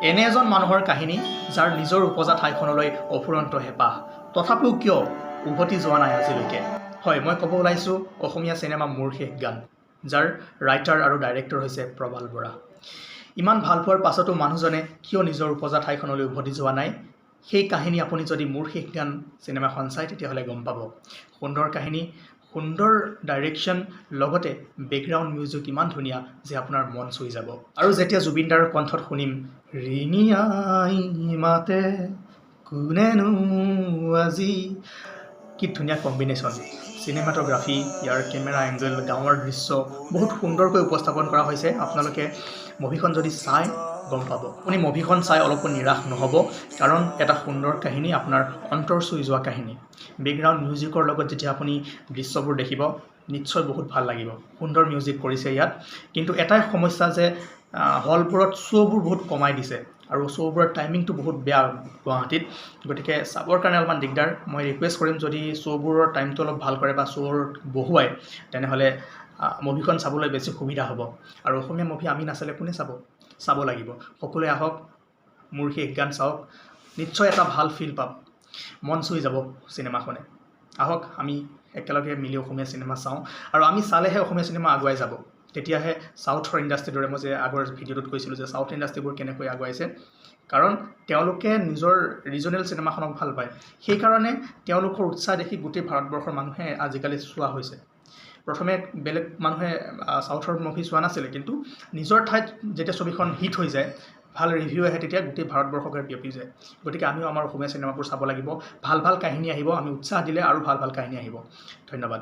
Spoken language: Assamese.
এনে এজন মানুহৰ কাহিনী, যাৰ নিজৰ উপজা ঠাইখনলৈ অফুৰন্ত হেঁপাহ, তথাপিও কিয় উভতি যোৱা নাই আজিলৈকে? হয়, মই ক'ব ওলাইছোঁ অসমীয়া চিনেমা মোৰ শেষ গান, যাৰ ৰাইটাৰ আৰু ডাইৰেক্টৰ হৈছে প্ৰবাল বৰা। ইমান ভাল পোৱাৰ পাছতো মানুহজনে কিয় নিজৰ উপজা ঠাইখনলৈ উভতি যোৱা নাই, সেই কাহিনী আপুনি যদি মোৰ শেষ গান চিনেমাখন চায়, তেতিয়াহ'লে গম পাব। সুন্দৰ কাহিনী, সুন্দৰ ডাইৰেকশ্যন, লগতে বেকগ্ৰাউণ্ড মিউজিক ইমান ধুনীয়া যে আপোনাৰ মন চুই যাব। আৰু যেতিয়া জুবিনদাৰ কণ্ঠত শুনিম "ৰিঙিয়াই মাতে কোনেনো আজি", কি ধুনীয়া কম্বিনেশ্যন! চিনেমাটোগ্ৰাফী, ইয়াৰ কেমেৰা এংগল, গাঁৱৰ দৃশ্য বহুত সুন্দৰকৈ উপস্থাপন কৰা হৈছে। আপোনালোকে মুভিখন যদি চাই গম পাব। আপুনি মুভিখন চাই অলপো নিৰাশ নহ'ব, কাৰণ এটা সুন্দৰ কাহিনী, আপোনাৰ অন্তৰ চুই যোৱা কাহিনী। বেকগ্ৰাউণ্ড মিউজিকৰ লগত যেতিয়া আপুনি দৃশ্যবোৰ দেখিব, নিশ্চয় বহুত ভাল লাগিব। সুন্দৰ মিউজিক কৰিছে ইয়াত। কিন্তু এটাই সমস্যা যে হলবোৰত শ্ব'বোৰ বহুত কমাই দিছে আৰু শ্ব'বোৰৰ টাইমিংটো বহুত বেয়া গুৱাহাটীত। গতিকে চাবৰ কাৰণে অলপমান দিগদাৰ। মই ৰিকুৱেষ্ট কৰিম, যদি শ্ব'বোৰৰ টাইমটো অলপ ভাল কৰে বা শ্ব'ৰ বহুৱাই, তেনেহ'লে মুভিখন চাবলৈ বেছি সুবিধা হ'ব। আৰু অসমীয়া মুভি আমি নাচালে কোনে চাব? চাব লাগিব। সকলোৱে আহক, মোৰ শেষ গান চাওক। নিশ্চয় এটা ভাল ফিল পাম, মন চুই যাব চিনেমাখনে। আহক, আমি একেলগে মিলি অসমীয়া চিনেমা চাওঁ আৰু আমি চালেহে অসমীয়া চিনেমা আগুৱাই যাব। তেতিয়াহে চাউথৰ ইণ্ডাষ্ট্ৰীৰ দৰে, মই যে আগৰ ভিডিঅ'টোত কৈছিলোঁ যে চাউথ ইণ্ডাষ্ট্ৰীবোৰ কেনেকৈ আগুৱাইছে, কাৰণ তেওঁলোকে নিজৰ ৰিজনেল চিনেমাখনক ভাল পায়। সেইকাৰণে তেওঁলোকৰ উৎসাহ দেখি গোটেই ভাৰতবৰ্ষৰ মানুহে আজিকালি চোৱা হৈছে। প্ৰথমে বেলেগ মানুহে চাউথৰ মুভি চোৱা নাছিলে, কিন্তু নিজৰ ঠাইত যেতিয়া ছবিখন হিট হৈ যায়, ভাল ৰিভিউ আহে, তেতিয়া গোটেই ভাৰতবৰ্ষকে বিয়পি যায়। গতিকে আমিও আমাৰ অসমীয়া চিনেমাবোৰ চাব লাগিব। ভাল ভাল কাহিনী আহিব। আমি উৎসাহ দিলে আৰু ভাল ভাল কাহিনী আহিব। ধন্যবাদ।